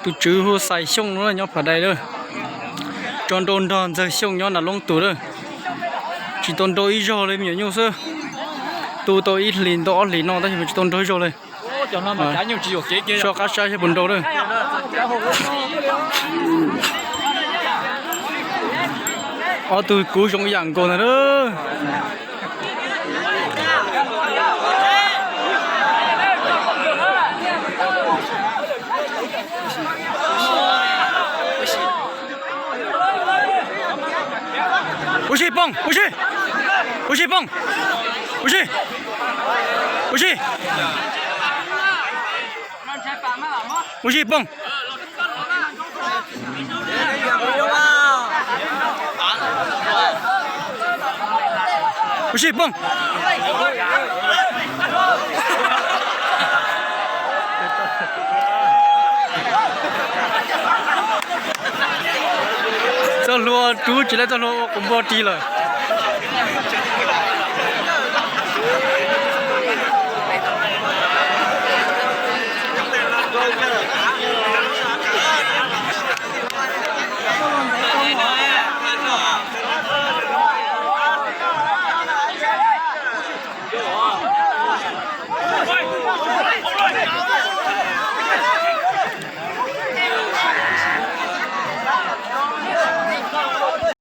Tus tswv hu Xais Xyooj no nyob Phav Dais lawm. Tso nrau nrog Ntxawg Xyooj nyob Nas Loob tus lawm. Tsis tau nrau ib zaug li, me nyuam nyuj xwb. Tu tau ib hlis ntau ob hlis no tab sis mas tsis tau nrau ib zaug li. Soj qab saib seb puas nrau lawm. Ob tug kuv zoo ib yam nkaus ntag lawm. Ua si poob, ua si, ua si poob, ua si, ua si, ua si poob. Ua si poob. Txoj hlua rub tsis tau, txoj hlua ua quas npog ris lawm.